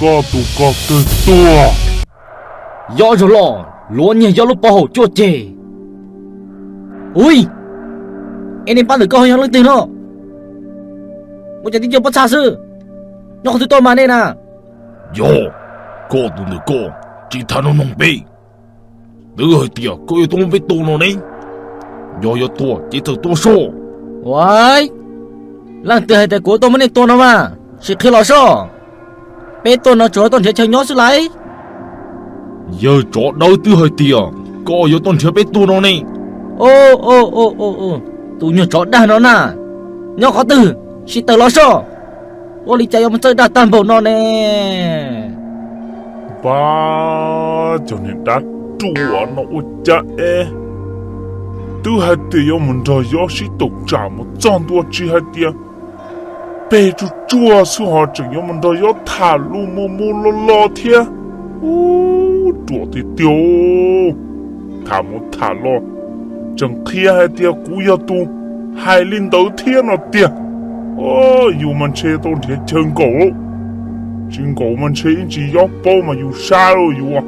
Koj tus koj kawg tuag. Yob zog loj, luav nyiag yob lub pov haum cuaj ceg. Ui, es nej pab ntawm koj yog leej twg no? Ua cas tib co pob txha xwb, nyob qhov twg tuaj mas nej na? Yog koj tus ntawm koj tsis tham noog noog peb, twb hais tias koj yuav tuaj muab peb tua no ne. Yog yuav tua ces txawm tua soj. Ua, leej twg hais tias kuv tuaj muab nej tua no mas, sim qhia los soj. Peb tuaj no tsuas tuaj nrhiav chaw nyob xwb lauj. Yawg tsov dawb twb hais tias koj yuav tuaj nrhiav peb tuag no ne. Tus nyuag tsov dag no na, nyob qhov twg, sim tawm los soj. Ua li cas yuav mus txawj dag tag npaum no ne? Pab, cov niag dab ruam no ua cas es twb hais tias yuav mus nrog yob sib taus tsam mus txog ntua tsis hais tias peg tsuj tsuag xwb ho tseem yuav mus nrog yob tham lus mus mus los los thiab. Ub, ruam tiag tiag. Tham mus tham los tseem qhia hais tias kuv yog tus hais li ntawd thiab no tiag. Yus mas ntshe tau nrhiav chaw nkaum, tsis nkaum mas ntshe ib ntsis yob paub mas yus sab lauj yus.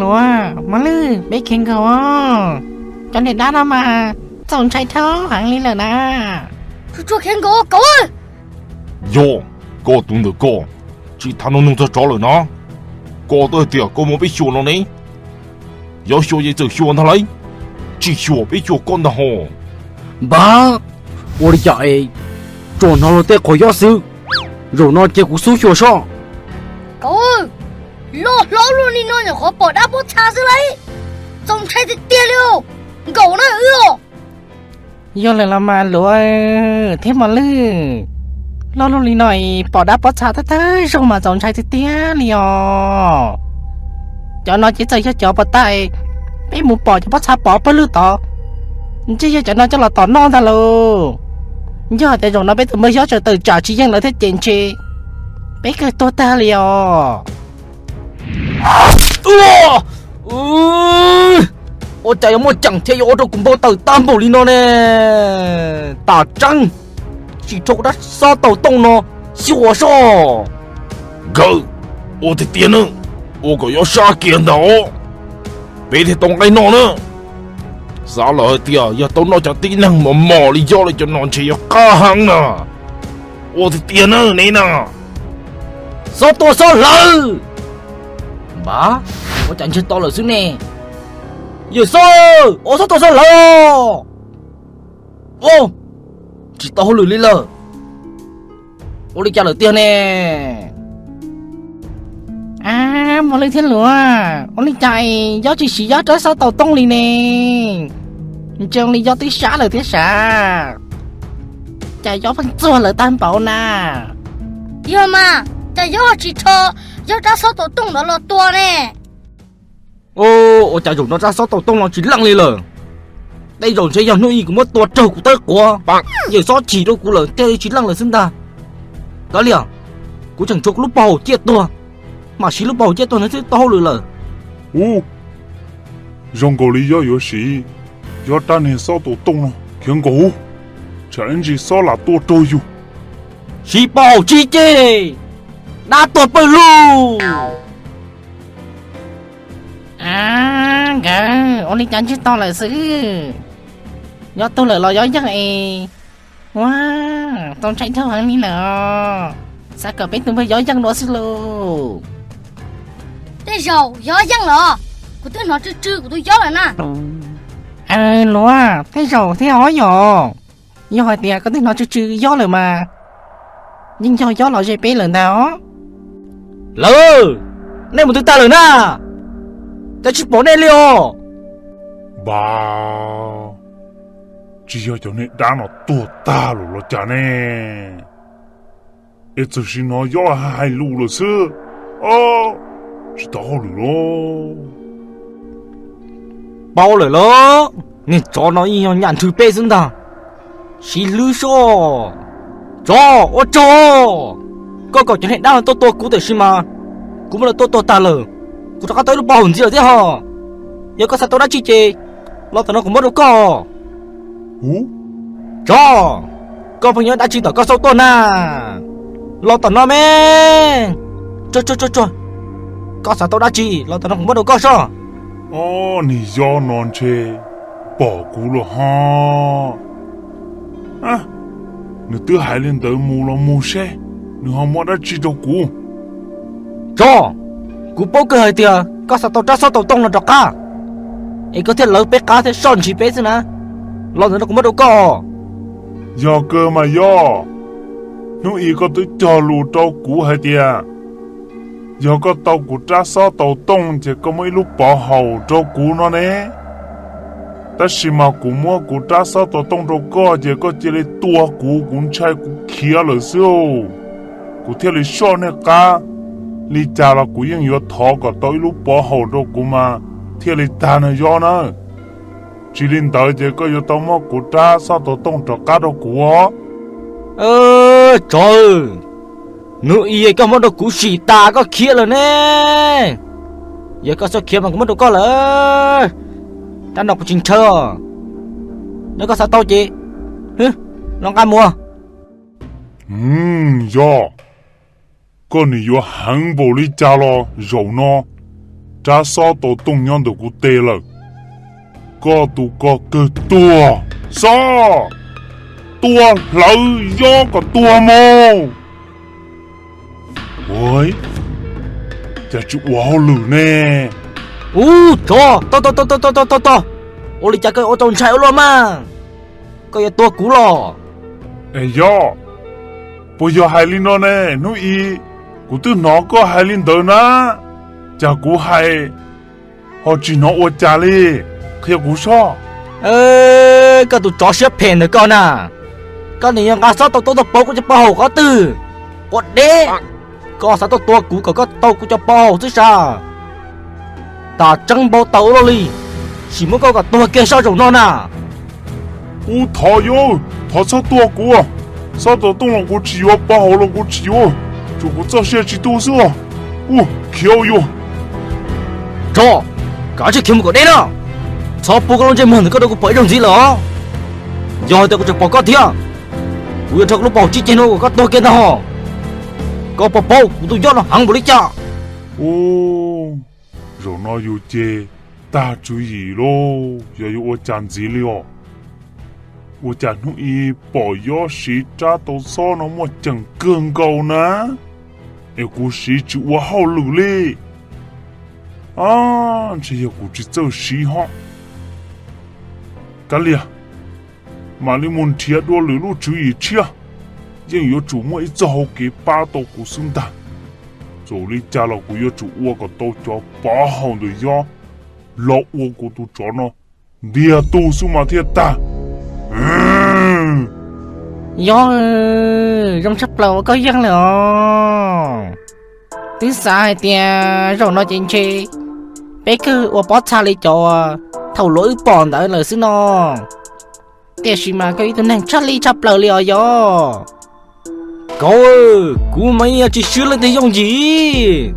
Luav, Mos Lwj, peb khiav nkaum. Cov niag dab no mas txaus ntshai dhau heev li lawm na. Tsuas tsuas khiav nkaum kauv. Yog koj tus ntawm koj tsis tham noog noog txog tsov lawm na. Koj twb hais tias koj muab peb xyuas no ne. Yog xyuas ces txawm xyuas ntag lauj, tsis xyuas peb xyuas koj ntag ho. Npab, ua li cas es tsuas hnov luag tej qhov yob xwb? Zaum no cia kuv xub xyuas soj. Kauv, loj hlob luaj li no nyuam qhuav pom dab pob txha xwb lauj. Txaus ntshai tiag tiag li os. Nkaum na wb os. Yog lawm los mas Luav thiab Mos Lwj, loj luaj li no es pom dab pob txha thawj thawj zaug mas txaus ntshai tiag tiag li os. Cov no ces txawm yog cov pov tag, peb mus pom cov pob txha pov pawg lug tod, ntshe yog cov no coj los tom noj ntag lauj. Yog hais tias zaum no peb tus npawg yob tseem tawm tsam tsis yeej lawv thiab ces ntshe peb kawg tuag tag li os. Ua cas yuav muaj ceem thiab yuav ua rau kuv npau taws tag npaum li no ne? Tam tseeb, tsis rho kuv rab xob taus tooj no xyuas soj. Nkawd, ua tiag tiag na, ua kom yob sab kiag ntag os, peb thiaj tau nqaij noj na. Xav lawm hais tias yog tau noj cov tib neeg mos mos li yob li cov no ntshe yuav qab heev na. Ua tiag tiag na ne na. Xob tuaj xob hlawv. Npab, ua cas ntsiag to lawm xwb ne? Yawm Xob, ua xob tuaj xob hlawv os. Tsis tau hauj lwm li lawm. Ua li cas lawm tiag ne? Mos Lwj thiab Luav, ua li cas yob tsis siv yob rab xob taus tooj li ne? Ntshe li yob twb sab lawm thiab sav. Cas yob pheej txuag lawv tag npaum na? Yog mas, cas yob tsis rho yob rab xob taus tooj ntawd los tua ne? Ua cas zaum no rab xob taus tooj no tsis leej li lawm? Tej zaum ntshe yog hnub ib kuv muab tua raug kuv tawb quav, yawm Xob chim rau kuv lawm thiaj li tsis leej lawm xwb ntag. Kav liam, kuv tseem tshuav kuv lub pov haum ciaj tuag, mam siv lub pov haum ciaj tuag ntawd xwb tau hauj lwm lawm. Ub, zoo nkaus li yob yuav siv yob rab niag xob taus tooj no khiav nkaum, tsam ib ntsis xob lam tua raug yus. Siv pov haum tsib ceg, dab tuag pawg lug. Nkawd, ua li cas ntsiag to lawm xwb? Yob tuag lawm los yob yeej es? Ua, txaus ntshai dhau heev li lawm. Xav kom peb tus npawg yob yeej dua xwb lauj. Tej zaum yob yeej los, kuv twb hnov tsw tsw kuv tus yob lawm na. Luav, tej zaum thiab os yom. Yog hais tias koj twb hnov tsw tsw yob lawm mas yeej yog yob los ze peb lawm ntag os. Lawv, nej mus twg tag lawm na? Cas tsis pom nej li os? Npab, tsis yog cov niag dab no tuag tag lawm los cas ne? Es txawm sim hnov yob hais lus lawm xwb. Tsis tau hauj lwm lauj. Paub lawm lauj, niag tsov no yeej yog nyam nrhw peb xwb ntag. Siv hlwb soj. Tsov ua tsaug, koj kom cov niag dab no tuaj tua kuv tiam sis mas kuv muab lawv tua tuag tag lawm. Kuv rov qab tau ib lub pov haum ntxiv lawm thiab ho. Yog koj xav tau dab tsi ces los tom no kuv muab rau koj. Tsov, koj pheej nyob dab tsi tom koj xauj tuaj na? Los tom no me. Tsuag tsuag tsuag tsuag. Koj xav tau dab tsi los tom no kuv muab rau koj soj. Ob niag yob no ntshe pom kuv lawm ho. Nws twb hais li ntawd mus los mus seb nws ho muab dab tsi rau kuv. Tso, kuv paub kawg hais tias koj xav tau rab xob tau tooj no rov qab, es koj thiaj lawv peb qab thiab soj ntsis peb xwb na. Los ntawm no kuv muab rau koj. Yog kawg mas yob, hnub i koj twb cog lus rau kuv hais tias yog koj tau kuv rab xob tau tooj ces koj muab ib lub pov haum rau kuv no ne. Tab sis mas kuv muab kuv rab xob tau tooj rau koj ces koj cia li tua kuv, kuv ntshai kuv khiav lawm xwb. Kuv thiaj li soj nej qab, li cas los kuv yeej yuav thov kom tau ib lub pov haum rau kuv mas thiaj li tag no yob na. Tsis li ntawd ces koj yuav tau muab kuv rab xob tau tooj rov qab rau kuv os. Tsov, hnub i koj muab rau kuv sim tas koj khiav lawm ne. Yog koj txhob khiav mas kuv muab rau koj lawm. Rab no kuv tsis ntshaw os. Yog koj xav tau ces los nqa mus. Yob, koj nim yuav heev npaum li cas los zaum no rab xob tau tooj nyob ntawm kuv tes lawm. Koj tus ko kawg tuag, xob, tua hlawv yob kom tuag mus. Ua cas tsis ua hauj lwm ne? Ub, tsov, tos tos tos tos tos tos, ua li cas koj ua tau ntshai ua luaj mas? Koj yuav tua kuv los? Es yob, puas yog hais li no ne? Hnub i kuv twb hnov koj hais li ntawd na, cas kuv hais ho tsis hnov ua cas li? Qhia kuv soj. Koj tus tsov siab phem ntawm koj na, koj nim yuav nqa xob tau tooj tuaj pauv kuv cov pov haum qhov twg? Quav deb, koj xav tuaj tua kuv kom koj tau kuv cov pov haum xwb sas? Tas tseeb npau taws ua luaj li, sim muab koj kom tuag kiag soj zaum no na. Ub, thov yob, thov txhob tua kuv. Xob tau tooj los kuv tsis yuav, pov haum los kuv tsis yuav, tsuas kuv txoj sia tsis tu xwb. Ub, khiav ua yuav. Tsov, kav tsij khiav mus kom deb na. Txhob pub koj lub ntsej muag ntawm koj rau kuv pom ib zaug ntxiv lawm os. Yog hais tias kuv tseem pom koj thiab, kuv yuav rho kuv lub pov haum tsib ceg no kom koj tuag kiag ntag hos. Koj puas paub kuv tus yob no heev npaum li cas? Ub, zaum no yus ces tag tswv yim lauj, yog yuav ua cas ntxiv li os? Ua cas hnub i pom yob siv rab tau xob no muaj ceem kawg nkaus na, es kuv siv tsis ua hauj lwm li? Ntshe yog kuv tsis txawj siv ho. Kav liam, mam li mus nrhiav dua lwm lub tswv yim tshiab, yeej yuav tsum muaj ib txoj hauv kev pab tau kuv xwb ntag. Txawm li cas los kuv yuav tsum ua kom tau cov pov haum ntawm yob los ua kuv tus tsov no ntiag tug xwb mas thiaj tag. Yob, zoo tshaj plaws uas koj yeej lawm os. Twb xav hais tias zaum no ces ntshe peb kawg ua pob txha li cov thaum luag wb pom ntawd lawm xwb no. Tiam sis mas koj ib tug neeg tshaj lij tshaj plaws li os yob. Kauv, kuv mas yeej tsis swb leej twg yooj yim,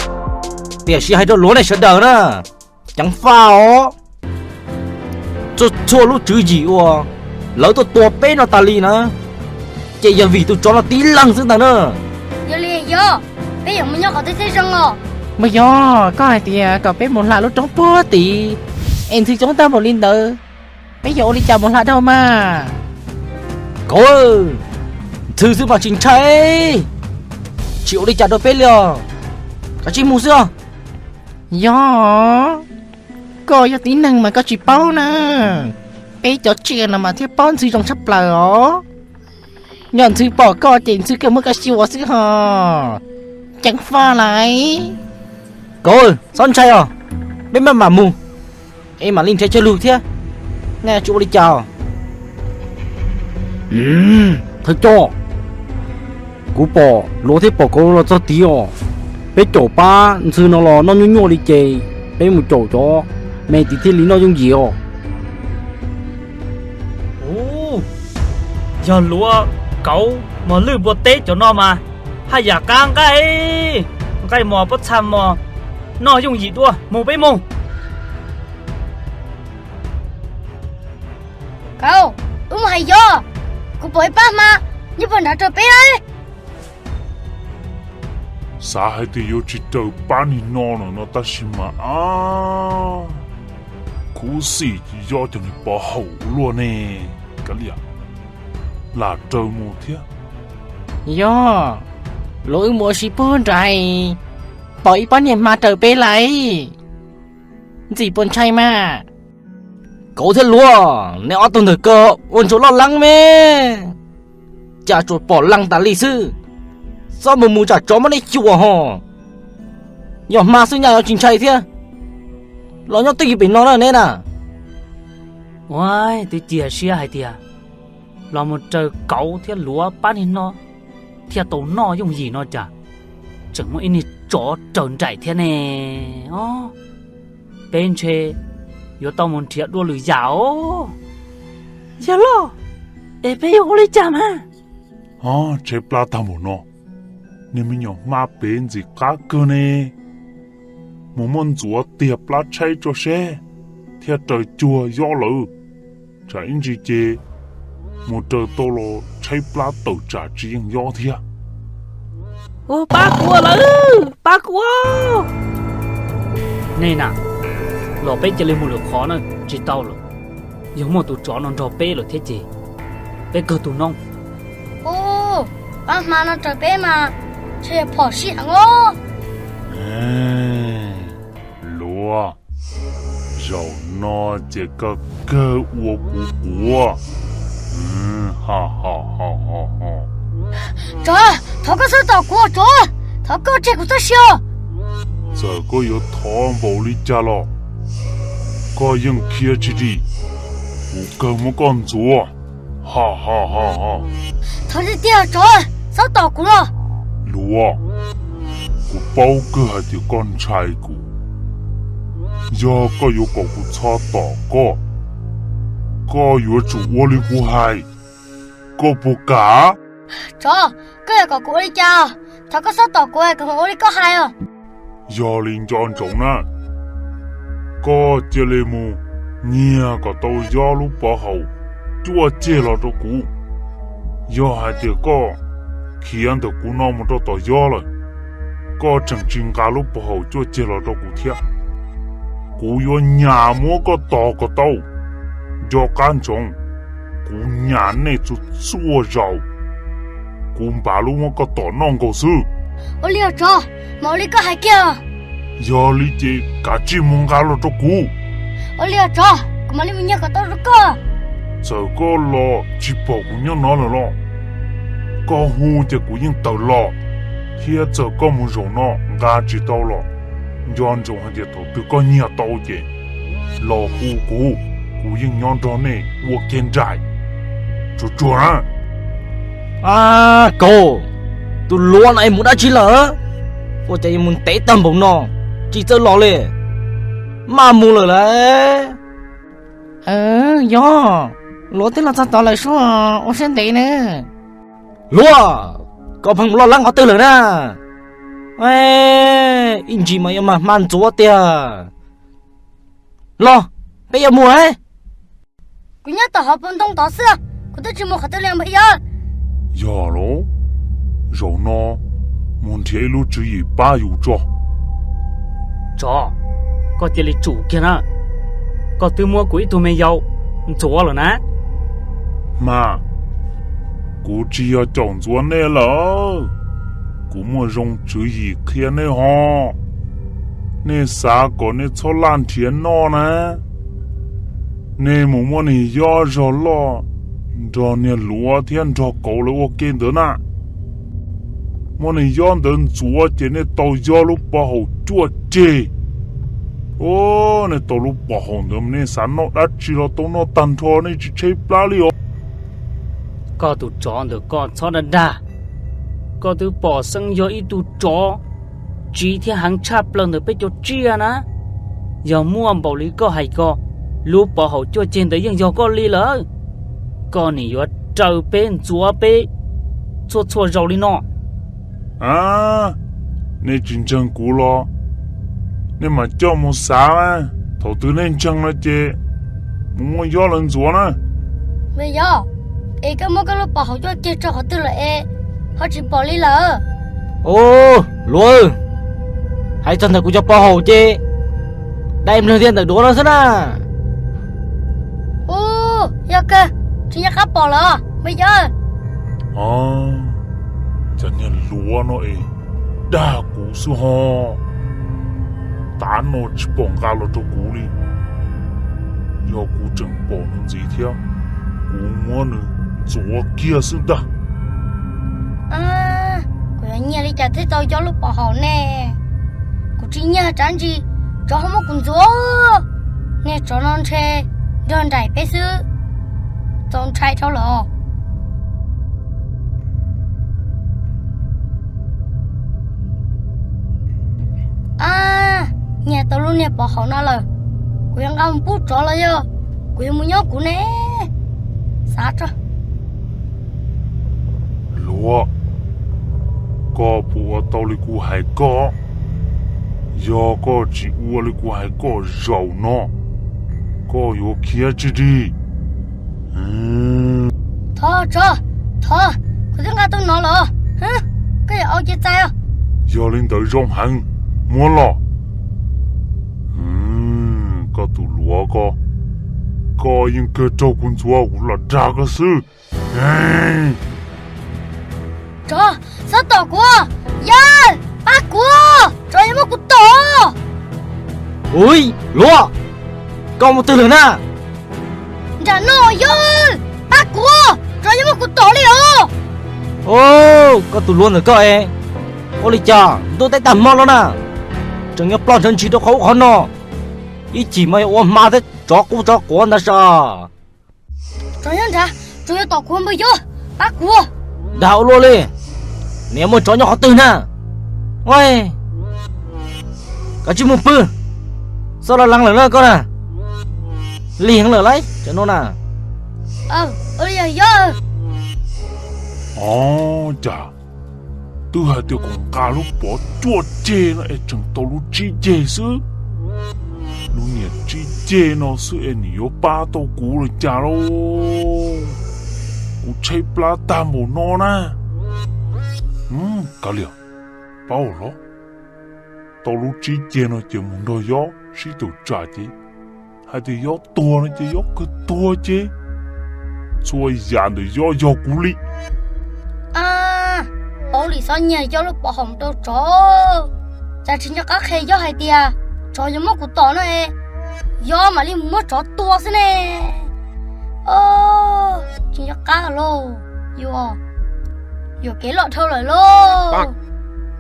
tiam sis hais rau luag nej sawv daws na, ceev faj os. Txhua txhua lub tswv yim uas lawv tuaj tua peb no tas li na, ces yog vim tus tsov no tib leeg xwb ntag na. Yog li yob, peb yuav mus nyob qhov twg thiaj zoo os? Mas yog koj hais tias kom peb mus hla lub roob puag tid, es ntxhw coob tag npaum li ntawd, peb yuav ua li cas mus hla dhau mas? Kauv, ntxhw xwb mas tsis ntshai, tsis ua li cas rau peb li os. Kav tsij mus xwb os. Yog, koj yog tib neeg mas koj tsis paub na. Peb cov tsiaj no mas thiaj paub ntxhw zoo tshaj plaws os. Yog ntxhw pom koj ces ntxhw kawg muab koj xyuas xwb hos. Ceev faj lawm. Kauv, txhob ntshai os, peb maj mam mus, es mam li nrhiav chaw lug thiab. Nej tsis ua li cas os? Thawj coj, kuv pom luav thiab pom kauv los txog tid os. Peb caum pab ntxhw no los noj nyuaj nyuaj li ces peb mus caum cov me tid thiaj li noj yooj yim os. Ub, yog luav kauv mos lwj npua teb cov no mas haj yam qab nqaij, nqaij mos pob txha mos noj yooj yim dua. Mus peb mus. Kauv, wb mus hais yob, kuv pom ib pab hma nyob puag nrad rau peb. Xav hais tias yuav tsis raws pab niag no lawm no tab sis mas a, khuv xim yob cov niag pov haum ua luaj ne. Kav liam, lam raws mus thiab. Yog, luag wb mus ua si puag nraim, pom ib pab niag hma raws peb lawm. Ntxim puas ntshai mas. Kauv thiab Luav, neb ob tug ntawm ko ua ntsuav loj leeb me, cas tsuas pom leej tas li xwb. Txhob mus mus tsam tsov muab neb xyuas ho. Yog hma xwb nyaj yuav tsis ntshai thiab. Los nyob twj ywm pem no na neb na. Ua, twb cia siab hais tias los mus raws Kauv thiab Luav pab niag no thiaj tau noj yooj yim no cas tseem muaj ib niag tsov raws nraim thiab ne. Os, peb ntshe yuav tau mus nrhiav dua lwm yam os. Yawg loj, es peb yuav ua li cas mas? Tshaib plab tag npaum no, niag me nyuam hma pem ntxim qab kawg ne. Mus muab ntxuav tiag plab tshaib tso seb thiaj raws cuag yob lawm. Tsam ib ntsis ces mus raws tau los tshaib plab tawm tsam tsis yeej yob thiab. Ua, pab kuv lawm, pab kuv. Nej na, los peb cia li mus lwm qhov na, tsis tau lawm. Yog muaj tus tsov no nrog peb lawm thiab ces peb kawg tus noob. Ub, pab hma no raws peb mas ntshe yog phom sij heev os. Luav, zaum no ces koj kawg ua kuv quav. Tsov, thov koj txhob tom kuv tsov, thov koj tseg kuv txoj sia. Txawm koj yuav thov npaum li cas los koj yeej khiav tsis dim, kuv kawg muab koj ntxuav. Thov tiag tiag tsov, txhob tom kuv los. Luav, kuv paub kawg hais tias koj ntshai kuv. Yog koj yuav kom kuv txhob tom koj, koj yuav tsum ua li kuv hais. Koj puas kam? Tsov, koj yuav kom kuv ua li cas? Thov koj txhob tom kuv, kuv mam ua li koj hais os. Yog li nco ntsoov na, koj cia li mus nyiag kom tau yob lub pov haum cuaj ceg los rau kuv. Yog hais tias koj khiav ntawm kuv no mus rau tom yob lawm, koj tseem tsis nqa lub pov haum cuaj ceg los rau kuv thiab. Kuv yuav nyas muab koj tos kom tau. Nco qab ntsoov, kuv nyas nej txhua txhua zaus, kuv npav lub muab koj tom noj nkaus xwb. Ua li os tsov, mam ua li koj hais kiag. Yog li ces kav tsij mus nqa los rau kuv. Ua li os tsov, kuv mam li mus nyiag kom tau rau koj. Txawm koj los tsis pom kuv nyob no lawm los, koj hu ces kuv yeej tawm los, thiab txawm koj mus zaum no nqa tsis tau los, nco ntsoov hais tias thaum twg koj nyiag tau ces los hu kuv, kuv yeej nyob nrog nej ua kiag nraim. Tsuag tsuag na. Kaus, tus Luav no es mus dab tsi lawm? Ua cas yuav mus ntev tag npaum no, tsis txawj los li, maj mus lawm lauj. Yog, Luav twb los txog tod lawm sub, ua siab ntev na. Luav, koj pheej mus loj leeb qhov twg lawm na? Ib ntsis mas yuav mag hma ntxuav tiag. Los, peb yuav mus. Kuv nyob tom hauv paus ntoo tod xwb, kuv twb tsis mus qhov twg li os. Yog los, zaum no mus nrhiav ib lub tswv yim pab yus tso. Tsov, koj cia li tsum kiag na, koj twb muab kuv ib tug me yau ntxuav lawm na. Hma, kuv tsis yog caum ntxuav nej lawm, kuv muaj zoo tswv yim qhia nej ho. Nej xav kom nej txhob laj nrhiav noj na, nej mus muab niag yob zog loj nrog niag Luav thiab nrog Kauv lawv ua ke ntawd na. Muab niag yob ntawd ntxuav ces nej tau yob lub pov haum cuaj ceg. Ub, nej tau lub pov haum ntawd mas nej xav noj dab tsi los tau noj tag nrho, nej tsis tshaib plab li os. Koj tus tsov ntawm koj txhob dag dag, koj twb pom xeeb yog ib tug tsov tsiv thiab heev tshaj plaws ntawm peb cov tsiaj na. Yog muaj npaum li koj hais ko, lub pov haum cuaj ceg ntawd yeej yog koj li lawm. Koj nim yuav raws peb ntxuav peb txhua txhua zaus li no. A, nej tsis ntseeg kuv los nej mam coj mus xav na, thaum twg nej ntseeg no ces mus muab yob lawv ntxuav na. Me yog, es koj muab koj lub pov haum cuaj ceg rau qhov twg lawm es ho tsis pom li lawm? Ub, Luav, hais txog ntawm kuv cov pov haum ces dai mlog tiag ntawm duav no xwb na. Ub, yog kawg, tsis nco qab pom lawm npawg yawg. Cas niag luav no es dag kuv xwb ho. Tav no tsis pom nqa los rau kuv li. Yog kuv tseem pom nws ntxiv thiab, kuv muab nws ntxuav kiag xwb ntag. Kuv yuav nyiag li cas thiaj tau coj lub pov haum ne? Kuv tsis nyiag tsab ntsis, tsov ho muab kuv ntxuav. Niag tsov no ntshe nrog nraim peb xwb, txaus ntshai dhau lawm. A, nyiag tau lub niag pov haum no lawm, kuv yuav nqa mus pub tsov los yog kuv yuav mus nyob kuv ne? Xav tso. Luav, koj puas ua tau li kuv hais koj? Yog koj tsis ua li kuv hais koj zaum no, koj yuav khiav tsis dim. Thov, tsov, thov, kuv twb nqa tau no los, koj yuav au ces txais os. Yog li ntawd zoo heev, muab los. Koj tus luav ko, koj yeej kawg raug kuv ntxuav kuv los dag koj xwb. Tsov, txhob tom kuv, yawg, pab kuv, tsov yuav muab kuv tom. Ui, luav, koj mus twg lawm na? Nram no yawg, pab kuv, tsov yuav muab kuv tom li os. Koj tus luav ntawm koj es, ua li cas ntuj teb tag hmo los na, tseem yuav ploj ntshav ntshis rau qhov ub qhov no, ib chim mas yuav ua hma thiab tsov qub tsov quav ntag sav. Tsov nyob nrad, tsov yuav tom kuv npawg yawg, pab kuv. Dag ua luaj li, nws muaj tsov nyob qhov twg na? Koj tsis mus pw, txhob lo laa lawm na koj na. Lig heev lawm lauj cov no na. Ov, cas twb hais tias kom nqa lub pov cuaj ceg no es tseem tau lub tsib ceg xwb. Lub niag tsib ceg no xwb es nws yuav pab tau kuv los cas lauj? Kuv tshaib plab tag npaum no na. Kav liam, paub los, tau lub tsib ceg no ces mus nrog Yob sib tawm tsam ces hais tias Yob tuag no ces Yob kawg tuag ces txhua yam ntawm Yob yog kuv li. Paub li xob nyiag Yob lub pov haum rau tsov, cas tsis nco qab qhia Yob hais tias tsov yuav muab kuv tom no es Yob mam li mus muab tsov tua xwb ne. Tsis nco qab lauj, yuam, yuam kev loj dhau lawm lauj.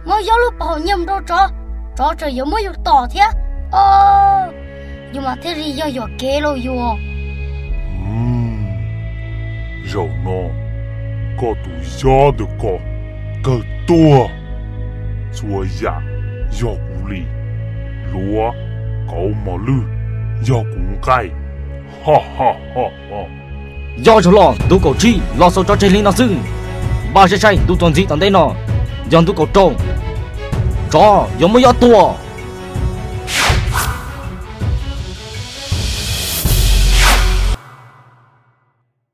Muab Yob lub pov haum nyiag mus rau tsov, tsov tseem yuav muab yus tom thiab. Yus mas thiaj li yog yuam kev lauj yus. Zaum no koj tus Yob ntawm ko kawg tuag, txhua yam yog kuv li. Luav, kauv mos lwj yog kuv nqaij. Yob Zaug Loj ntu kaum tsib los xaus tso tseg li no xwb. Npaj sai sai ntu txuas ntxiv tom ntej no yog ntu kaum rau, tsov yuav muab Yob tua.